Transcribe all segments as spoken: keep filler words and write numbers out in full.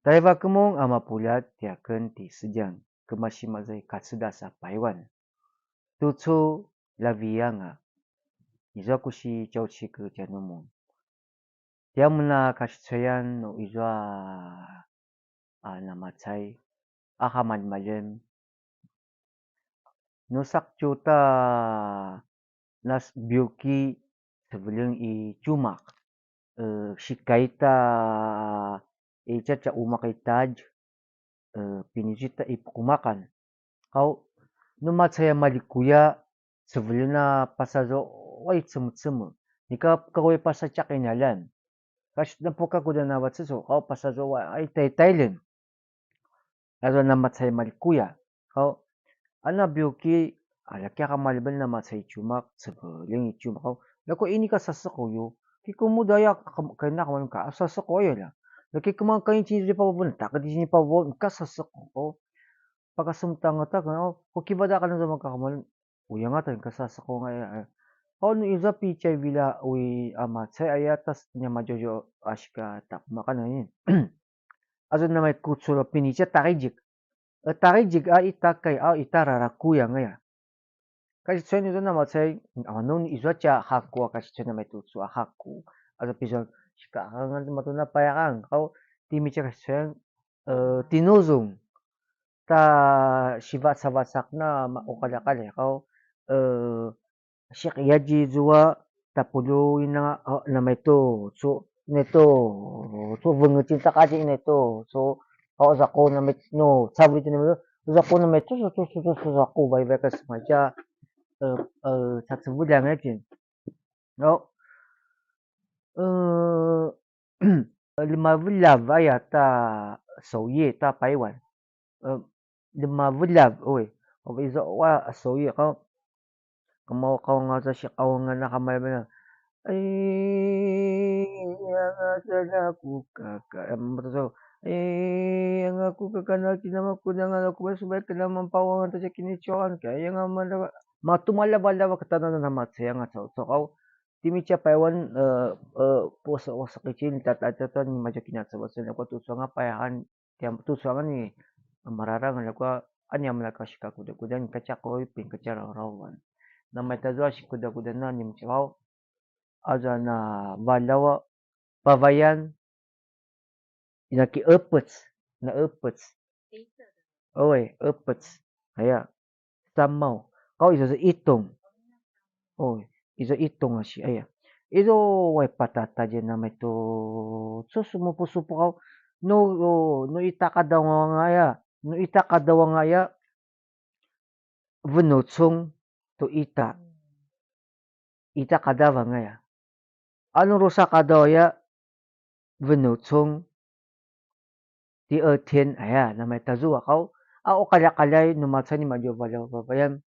Taiva kemun a mapuljat tiaken ti Sedjang, kemasi mazay kacedas a paiwan. Tucu lavianga. Izua ku si tjaucike tjanumun. Tiamen a kasicuayan nu izua a namacay a hamaljemaljeng. Nu saqetju ta nas biuki ceveleng i tjumaq, e, sikaita i caca umaq i tadj, e, pinizita i puqumaqan. Qau, nu macaya malikuya, ceveleng a pasazuay cemecemel. Nika kaway pasa caq i nalan. Kasi napuka kuda na vacesu, qau pasazuay a i taitailen. Azua namacay malikuya. Qau, ana biuki, ala kia ka malibel namacay i tjumaq, ceveleng i tjumaq. Qau, lako ini ka sasequ yu. Ki kumuda ya ka, ka ina ka malibel ka, sasequ aya la. Laki kemang ka inci di pavavun, tak di sini pavavun, ka sasequ. Qau, pakasemtang ta ka, qau, ko kibada ka na zama ka malibel. Uyangatan ka sasequ aya. Qau nu iza pi cai vila ui a macay aya tas nya majojo asika tak makan ini. Azua namay kucul a pinica taqidjik. E, taqidjik a ita kai a ita rarakuya ngaya. Kasicuayan izua namacay, a, nu izua ca haku a kasicuayan namay tucu a haku. Azua pizua sika angan matuna payaqang. Qau timica kasicuayan, e, tinuzung. Ta sivacavacak na ma-, uqaljaqaljay. Qau, e, Siqiyaji zua tapuluq ina, a, namay tucu, naitu, tu vengecin taqaci naitu, tu, a, zaqu namay, nu, cavulit namay, zaqu namay tucu, tucu, tucu, zaqu, vaivai ka semaca, e, e, cacevuljang akin. Au, e, lemaveljav aya ta sauye ta paiwan. E, lemaveljav, oi, ova iza wa sauye, qau, kemau qau ngata si qau ngana kamay bana. Ai, anga sana ku kaka, em, betul. Ai, anga ku kaka na kinama ku dengan aku baik kena mampawang ta cakini cuan ka, yang mana matu mala bala wa ketana na macay anga cau cau. Timi ca paiwan, e, e, pusa wasakicin tata tata ni maja kina cau sa na kuatu suanga payahan. Tiam tucu anga ni mararang ljakua a nia melaka sikakudakudan kaca quripin kaca rarawan. Namay tazua sikudakudan a ni macaqu aza na valaw a pavayan, inaki epec, na epec. Oi, epec. Aya. Samaw. Qau iza itung. Oi, iza itung a si aya. Iza wai patatadja namay tu. Su sumupusupu qau. Nu, nu ita qadaw anga aya. Nu ita qadaw anga aya. Venucung tu ita. Ita qadaw anga aya. Anu drusa qadaw aya. Venucung ti etian aya namay tazua qau, a uqaljaqaljay nu macay ni madju a valaw a pavayan,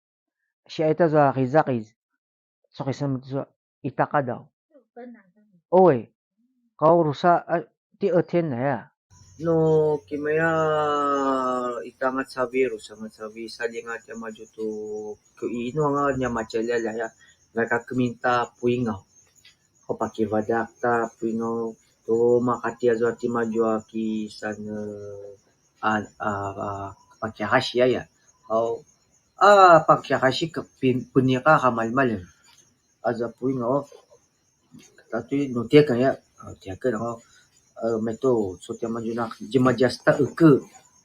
si aya tazua qizaqiz, suqisan tazua ita qadaw. Oi, qau drusa, a, ti etian aya. Nu kimaya ita anga cavi, drusa anga cavi, saljinga tiamadju tu ku inu anga nia macaljalja aya, laka keminta puingaw. Qau pakivadak ta puingaw tu maqati azua timadju a kisan, a, a, a, pakiqasi aya. Qau, a, pakiqasi ke pin-, peniqa qamalimali. Aza puingaw, tatui nu tiaken aya, a, tiaken qau, a, maitu, su tiamadju na, djemadjas ta eke,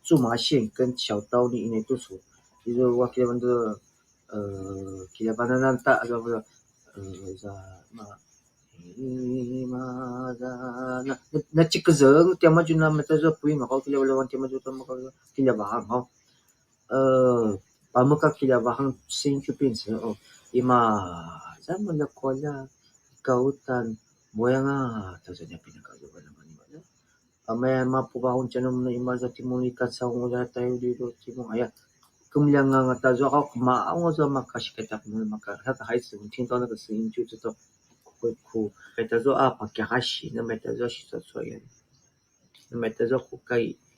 su masiken siautaw ni inaitu su. Izu wakiljavan tu, e, kiljavananan ta, aza, e, za, ma, e, ma, za, na, na, na cikezeng, tiamadju na, mata za puingaw, qau kiljavalavan, tiamadju ta, maka, kiljavahang, qau. E, pameka kiljavahang, sinkupin, se, o, ima, za, maljakualja, kautan, buayanga, ta, za, nia pinaka, za, bana, bana, bana. Amaya mapuvahun tjanumun imaza timun i kacau nguza tayu diru timun aya. Kemeljang anga tazua qau kemau nguza maka sikataq mun maka sata hai seventeen tahun ka seventeen tu tu. Ku, ku, kai tazua a pakiqasi, namai tazua sisasuayan. Namai tazua ku kai,